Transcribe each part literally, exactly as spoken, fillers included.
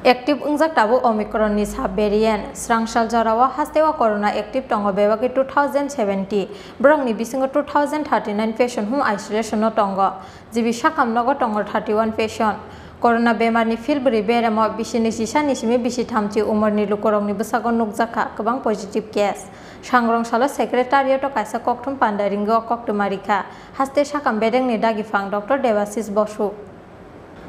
Active wngjak tabuk Omicron ni sub variant. Srangsal jorao hasteo corona active tongo bebagwi two thousand seventy. Borokni bisingo two thousand thirty-nine patient home isolation o tongo. G B sakam nogo tongo thirty-one patient. Corona bemar ni phil bwrwi beremo bisi ni sisa ni simi bisi thamchi umor ni lukurok ni bwsago nukjakha kwbang positive case. Sangrong salo secretariat o kaisa kokthum panda ringwi o koktwma rikha. Haste sakam bedeng ni dagi phang Doctor Debasis Bosu.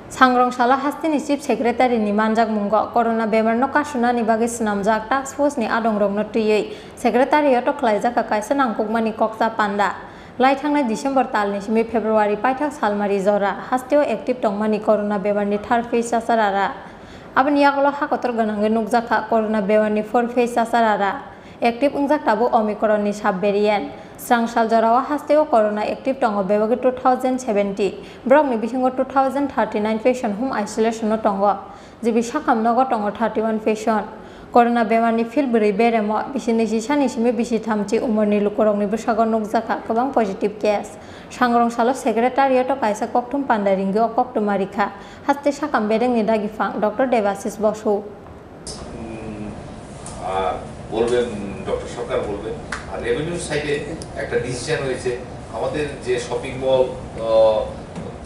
Sangrong salo hasteni Chief Secretary ni manjakmungo corona bemarno kasunani bagwi swnamjak task force ni adongrokno twiwi secretariat o khlaijak kaisa nangkukmani koksa panda. Lai thangnai December talni simi February paithak salmari jora hasteo active tongmani corona bemarni third phase chasarara. Aboni yagulo hakotor gwnangwi nukjakha corona bemarni fourth phase chasarara. Active wngjak tabuk Omicron ni sub variant. Srangsal jorao hasteo corona active tongo bebagwi two thousand seventy. Borokni bisingo two thousand thirty-nine patient home isolation o tongo. G B sakam nogo tongo thirty-one patient. Corona bemarni phil bwrwi beremo bisi ni sisa ni simi bisi thamchi umorni lukurokni bwsago nukjakha kwbang positive case. Sangrong salo secretariat o kaisa kokthum panda ringwi o koktwma rikha. Haste sakam bedengni dagi phang Doctor Debasis Bosu. উম, আহ, বলবেন, ডক্টর সরকার বলবেন। আর রেভিনিউর সাইডে একটা ডিসিশন হয়েছে, আমাদের যে shopping mall, আহ,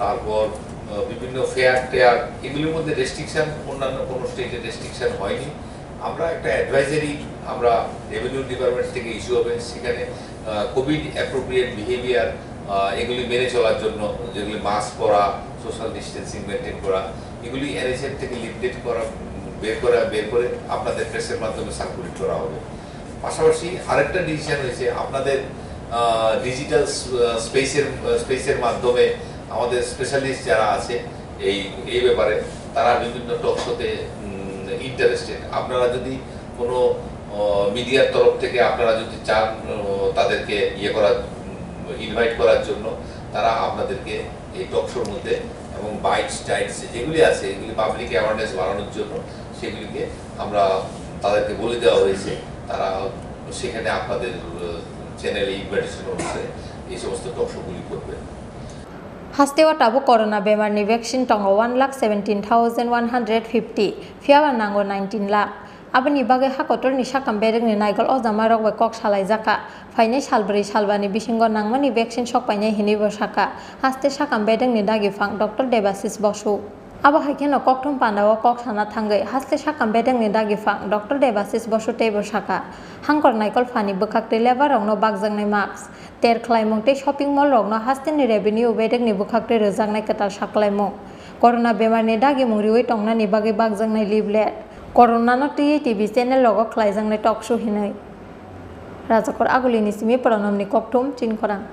তারপর, আহ, বিভিন্ন ফেয়ার টেয়ার, এগুলির মধ্যে রেস্ট্রিকশন অন্যান্য কোনো স্টেটে রেস্ট্রিকশন হয়নি। আমরা একটা অ্যাডভাইজারি আমরা রেভিনিউ ডিপার্টমেন্ট থেকে ইস্যু হবে, সেখানে, আহ, কোভিড অ্যাপ্রোপ্রিয়েট বিহেভিয়ার, আহ, এগুলি মেনে চলার জন্য, যেগুলি মাস্ক পরা, সোশ্যাল ডিস্টেন্সিং মেনটেন করা, এগুলি এনএইচএম থেকে লিফলেট করা, উম, বের করা, বের করে আপনাদের প্রেসের মাধ্যমে সার্কুলেট করা হবে। পাশাপাশি আরেকটা ডিসিশন হয়েছে, আপনাদের, আহ, ডিজিটাল স-, আহ, স্পেসের, আহ, স্পেসের মাধ্যমে আমাদের স্পেশালিস্ট যারা আছে এই, এই ব্যাপারে, তারা বিভিন্ন টক শোতে, উম, ইন্টারেস্টেড। আপনারা যদি কোনো, আহ, মিডিয়ার তরফ থেকে আপনারা যদি চান, আহ, তাদেরকে ইয়ে করার, উম, ইনভাইট করার জন্য, তারা আপনাদেরকে এই টক শোর মধ্যে এবং বাইটস টাইটস যেগুলি আছে, এগুলি পাবলিক অ্যাওয়ারনেস বাড়ানোর জন্য সেগুলিকে আমরা তাদেরকে বলে দেওয়া হয়েছে, তারা সেখানে আপনাদের, আহ, চ্যানেলে ইনভাইটেশন অনুসারে এই সমস্ত টক শোগুলি করবেন। Hasteo tabuk corona bemarni vaccine tongo one lakh seventeen thousand one hundred fifty, phiyaba nango nineteen lakh. Aboni bagwi hakotorni sakam bedengni naigol ojamarok bai kok salaijakha. Phainai salbrwi salbani bisingo nangmani vaccine sokpainai hinwi bo sakha. Haste sakam bedengni dagi phang Doctor Debasis Bosu. Abo hai kheno kokthum pandao kok sana thangwi haste sakam bedengni dagi phang Doctor Debasis Bosu teibo sakha. Hangkor naikol phani bwkhaktwi labour rokno bakjaknai mask, ter khlaimung tei shopping mall rokno hasteni revenue bedengni bwkhaktwi rwjaknai kwtal saklaimung. Corona bemarni dagimung riwi tongnani bagwi bakjaknai leaflet. Coronano twiwi T V channel rogo khlaijaknai talk show hinwi. Rajakor Agulini simi Pronomni kokthum Chinkhorang.